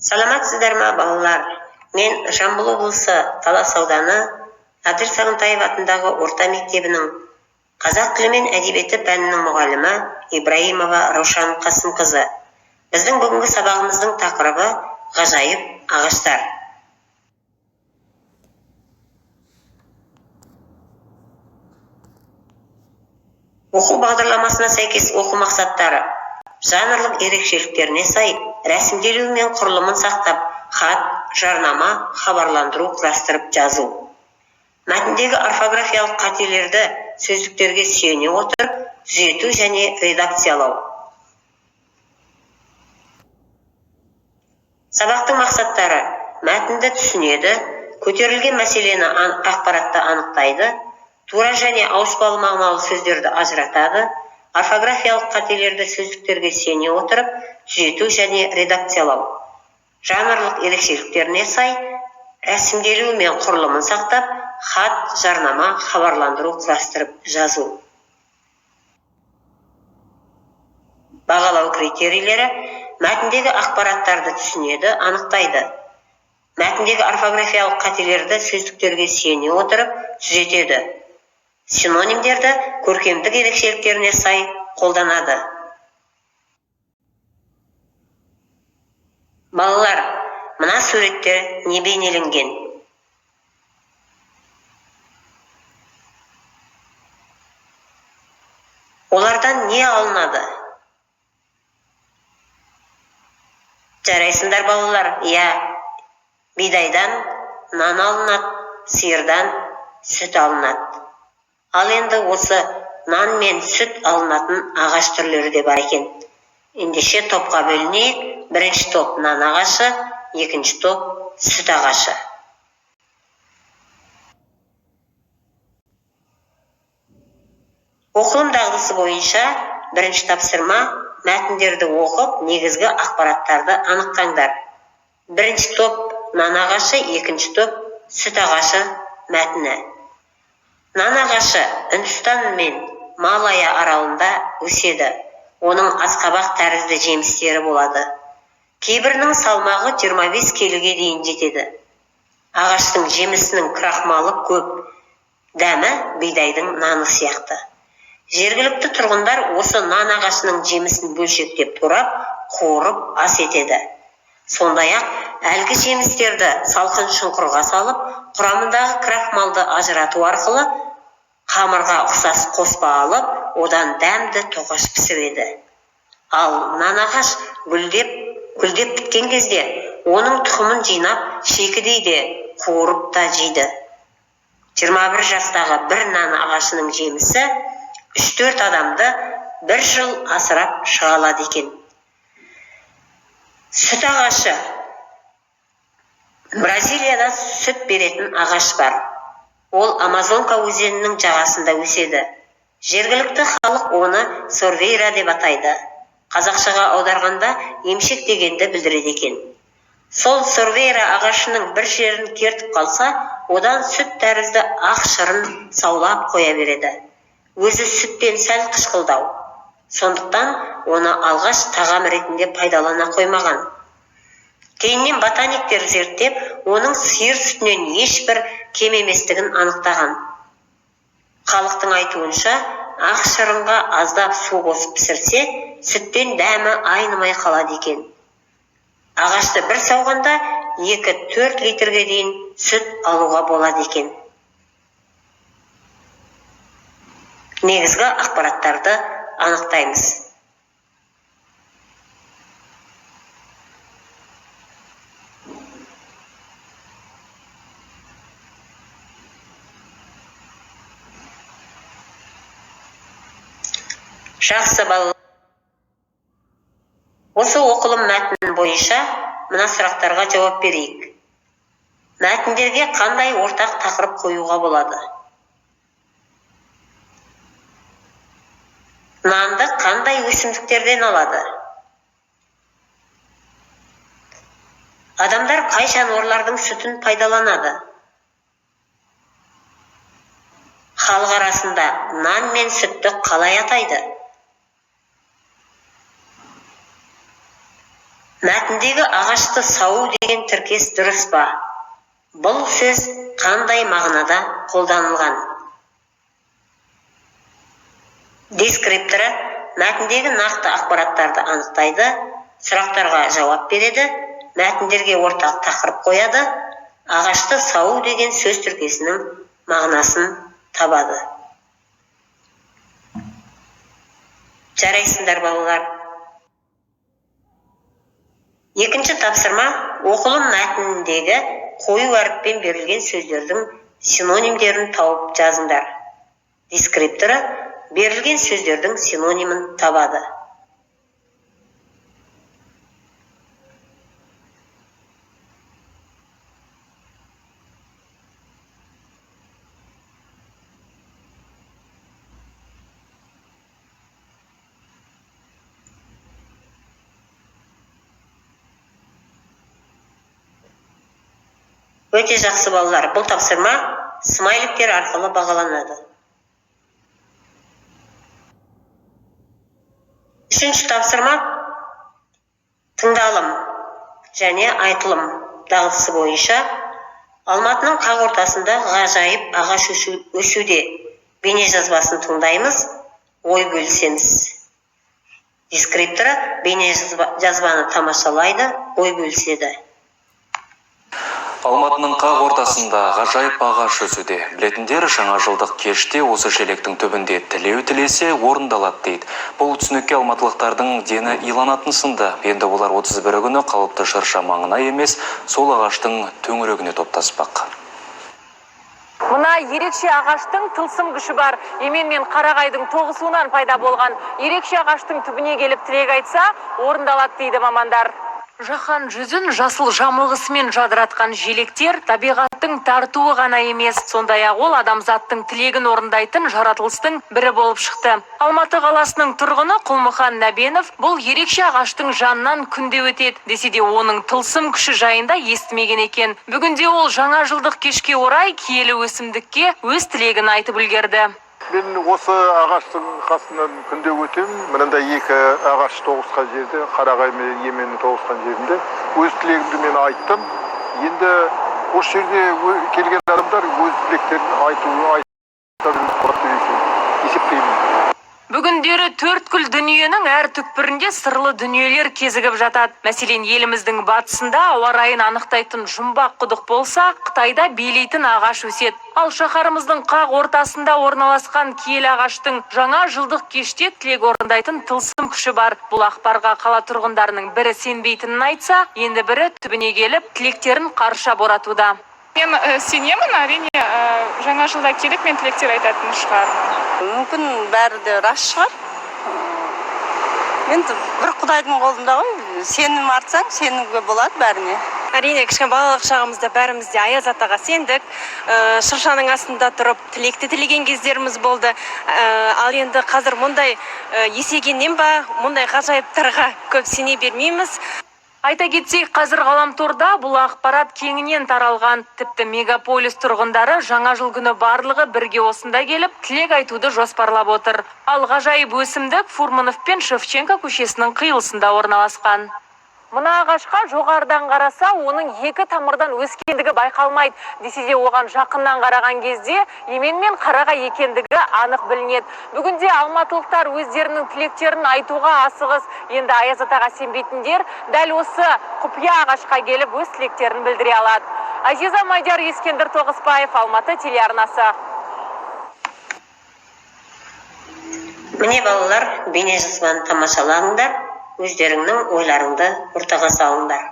Саламатсыздар ма, балалар? Мен Жамбыл облысы Талас ауданы Әбдір Сағынтаев атындағы орта мектебінің қазақ тілі мен әдебиеті пәнінің мұғалімі Ибраимова Раушан Қасымқызы. Біздің бүгінгі сабағымыздың тақырыбы ғажайып ағаштар. Оқу бағдарламасына сәйкес оқу мақсаттары: жанрлық ерекшеліктеріне сай рәсімделуі мен құрылымын сақтап, хат, жарнама, хабарландыру құрастырып жазу. Мәтіндегі орфографиялық қателерді сөздіктерге сүйене отырып түзету және редакциялау. Сабақтың мақсаттары: мәтінді түсінеді, көтерілген мәселені, ақпаратты анықтайды, тура және ауыспалы мағыналы сөздерді ажыратады, орфографиялық қателерді сөздіктерге сүйене отырып түзету және редакциялау. Жанрлық ерекшеліктеріне сай рәсімделуі мен құрылымын сақтап, хат, жарнама, хабарландыру құрастырып жазу. Бағалау критерийлері: мәтіндегі ақпараттарды түсінеді, анықтайды. Мәтіндегі орфографиялық қателерді сөздіктерге сүйене отырып түзетеді. Синонимдерді көркемдік ерекшеліктеріне сай қолданады. Балалар, мына суретте не бейнеленген? Олардан не алынады? Жарайсыңдар, балалар. Иә, бидайдан нан алынады, сиырдан сүт алынады. Ал енді осы нан мен сүт алынатын ағаш түрлері де бар екен. Ендеше топқа бөлінейік. Бірінші топ нан ағашы, екінші топ сүт ағашы. Оқылым дағдысы бойынша бірінші тапсырма: мәтіндерді оқып, негізгі ақпараттарды анықтаңдар. Бірінші топ нан ағашы, екінші топ сүт ағашы мәтіні. Нан ағашы Үндістан мен Малая аралында өседі. Оның асқабақ тәрізді жемістері болады. Кейбірінің салмағы 25 келіге дейін жетеді. Ағаштың жемісінің крахмалы көп, дәмі бидайдың наны сияқты. Жергілікті тұрғындар осы нан ағашының жемісін бөлшектеп турап, қуырып ас етеді. Сондай-ақ әлгі жемістерді салқын шұңқырға салып, құрамындағы крахмалды ажырату арқылы қамырға ұқсас қоспа алып, одан дәмді тоқаш пісіреді. Ал нан ағаш гүлдеп біткен кезде оның тұқымын жинап, шикідей де, қуырып та жейді. 21 жастағы бір нан ағашының жемісі 3-4 адамды бір жыл асырап шыға алады екен. Сүт ағашы. Бразилияда сүт беретін ағаш бар. Ол Амазонка өзенінің жағасында өседі. Жергілікті халық оны сорвейра деп атайды. Қазақшаға аударғанда емшек дегенді білдіреді екен. Сол сорвейра ағашының бір жерін кертіп қалса, одан сүт тәрізді ақ шырын саулап қоя береді. Өзі сүттен сәл қышқылдау. Сондықтан оны алғаш тағам ретінде пайдалана қоймаған. Кейіннен ботаниктер зерттеп, оның сиыр сүтінен ешбір кем еместігін анықтаған. Халықтың айтуынша, ақ шырынға аздап су қосып пісірсе, сүттен дәмі айнымай қалады екен. Ағашты бір сауғанда 2-4 литрге дейін сүт алуға болады екен. Негізгі ақпараттарды анықтаймыз. Жақсы, балалар. Осы оқылым мәтіні бойынша мына сұрақтарға жауап берейік. Мәтіндерге қандай ортақ тақырып қоюға болады? Нанды қандай өсімдіктерден алады? Адамдар қай жануарлардың сүтін пайдаланады? Халық арасында нан мен сүтті қалай атайды? Мәтіндегі ағашты сауу деген тіркес дұрыс па? Бұл сөз қандай мағынада қолданылған? Дескрипторы мәтіндегі нақты ақпараттарды анықтайды, сұрақтарға жауап береді, мәтіндерге ортақ тақырып қояды, ағашты сауу деген сөз тіркесінің мағынасын табады. Жарайсыңдар, балалар. Екінші тапсырма: оқылым мәтініндегі қою әріппен берілген сөздердің синонимдерін тауып жазыңдар. Дескрипторы берілген сөздердің синонимін табады. Өте жақсы, балалар. Бұл тапсырма смайликтер арқылы бағаланады. Үшінші тапсырма: тыңдалым және айтылым дағдысы бойынша «Алматының қақ ортасында ғажайып ағаш өсуде» бейнежазбасын тыңдаймыз, ой бөлісеміз. Дескрипторы бейнежазбаны тамашалайды, ой бөліседі. Алматының қақ ортасында ғажайып ағаш өсуде. Білетіндер жаңа жылдық кеште осы желектің түбінде тілеу тілесе, орындалады дейді. Бұл түсінікке алматылықтардың дені иланатын сынды. Енді олар 31 күні қалыпты шырша маңына емес, сол ағаштың төңірегіне топтаспақ. Мына ерекше ағаштың тылсым күші бар. Емен мен қарағайдың тоғысуынан пайда болған ерекше ағаштың түбіне келіп тілек айтса, орындалады дейді мамандар. Жаһан жүзін жасыл жамылғысымен жадыратқан желектер табиғаттың тартуы ғана емес, сондай-ақ ол адамзаттың тілегін орындайтын жаратылыстың бірі болып шықты. Алматы қаласының тұрғыны Құлмұхан Нәбенов бұл ерекше ағаштың жанынан күнде өтеді. Десе де, оның тылсым күші жайында естімеген екен. Бүгінде ол жаңа жылдық кешке орай киелі өсімдікке өз тілегін айтып үлгерді. Мен осы ағаштың қасынан күнде өтемін. Мынандай екі ағаш тоғысқан жерде, қарағай мен еменнің тоғысқан жерінде өз тілегімді мен айттым. Енді осы жерде келген адамдар өз тілектерін айту деп есептеймін. Бүгіндері төрткүл дүниенің әр түкпірінде сырлы дүниелер кезігіп жатады. Мәселен, еліміздің батысында ауа райын анықтайтын жұмбақ құдық болса, Қытайда билейтін ағаш өседі. Ал шаһарымыздың қақ ортасында орналасқан киелі ағаштың жаңа жылдық кеште тілек орындайтын тылсым күші бар. Бұл ақпарға қала тұрғындарының бірі сенбейтінін айтса, енді бірі түбіне келіп, тілектерін қарша боратуда. Мен сенемін, әрине, жаңа жылда келіп мен тілектер айтатын шығармын. Мүмкін, бәрі де рас шығар. Енді бір құдайдың қолында ғой. Сенім артсаң, сенуге болады бәріне. Әрине, кішкене балалық шағымызда бәріміз де Аяз атаға сендік, шыршаның астында тұрып тілекті тілеген кездеріміз болды. Ал енді қазір мұндай есейгеннен ба, мұндай ғажайыптарға көп сене бермейміз. Айта кетсек, қазір ғаламторда бұл ақпарат кеңінен таралған. Тіпті мегаполис тұрғындары жаңа жыл күні барлығы бірге осында келіп, тілек айтуды жоспарлап отыр. Ал ғажайып өсімдік Фурманов пен Шевченко көшесінің қиылысында орналасқан. Мына ағашқа жоғарыдан қараса, оның екі тамырдан өскендігі байқалмайды. Десе де, оған жақыннан қараған кезде емен мен қарағай екендігі анық білінеді. Бүгінде алматылықтар өздерінің тілектерін айтуға асығыс. Енді Аяз атаға сенбейтіндер дәл осы құпия ағашқа келіп өз тілектерін білдіре алады. Азиза Мадияр, Ескендір Тоғысбаев, Алматы телеарнасы. Міне, балалар, бейнежазбаны тамашалаңдар, өздеріңнің ойларыңды ортаға салыңдар.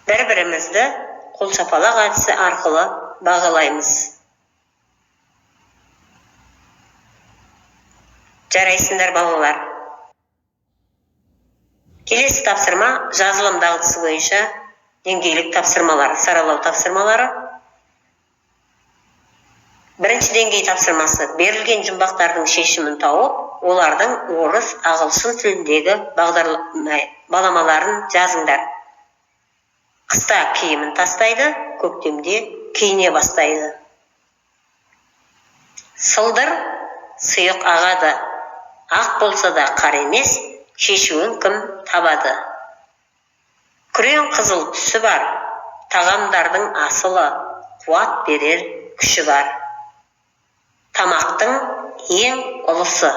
Бір бірімізді қол шапалақ әдісі арқылы бағалаймыз. Жарайсыңдар, балалар. Келесі тапсырма: жазылым дағдысы бойынша деңгейлік тапсырмалар, саралау тапсырмалары. Бірінші деңгей тапсырмасы: берілген жұмбақтардың шешімін тауып, олардың орыс, ағылшын тіліндегі баламаларын жазыңдар. Қыста киімін тастайды, көктемде киіне бастайды. Сылдыр сұйық ағады. Ақ болса да қар емес, шешуін кім табады? Күрең қызыл түсі бар, тағамдардың асылы, қуат берер күші бар. Тамақтың ең ұлысы.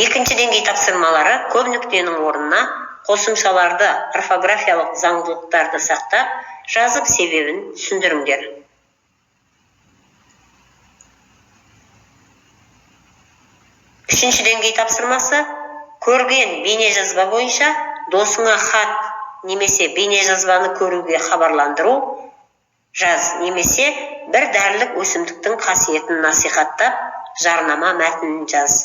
Екінші деңгей тапсырмалары: көп нүктенің орнына қосымшаларды орфографиялық заңдылықтарды сақтап жазып, себебін түсіндіріңдер. Үшінші деңгей тапсырмасы: көрген бейнежазба бойынша досыңа хат немесе бейнежазбаны көруге хабарландыру жаз немесе бір дәрілік өсімдіктің қасиетін насихаттап, жарнама мәтінін жаз.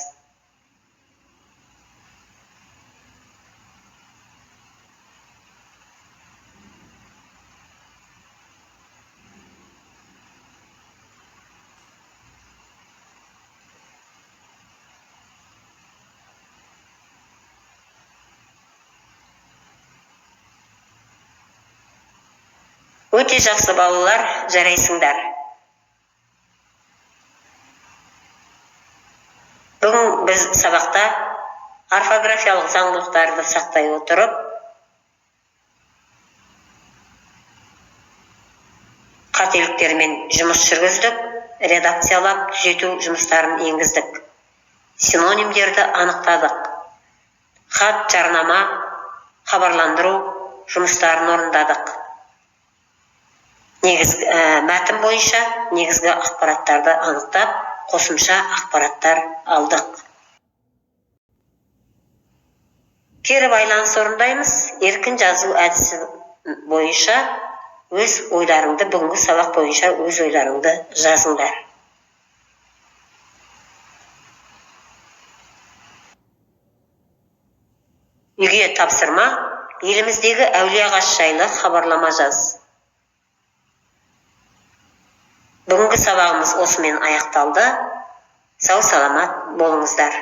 Өте жақсы, балалар, жарайсыңдар. Бүгін біз сабақта орфографиялық заңдылықтарды сақтай отырып, қателіктермен жұмыс жүргіздік, редакциялап түзету жұмыстарын енгіздік, синонимдерді анықтадық, хат, жарнама, хабарландыру жұмыстарын орындадық. Негізгі мәтін бойынша негізгі ақпараттарды анықтап, қосымша ақпараттар алдық. Кері байланыс орындаймыз. Еркін жазу әдісі бойынша өз ойларыңды, бүгінгі сабақ бойынша өз ойларыңды жазыңдар. Үйге тапсырма: еліміздегі әулие ағаш жайлы хабарлама жаз. Бүгінгі сабағымыз осымен аяқталды. Сау саламат болыңыздар.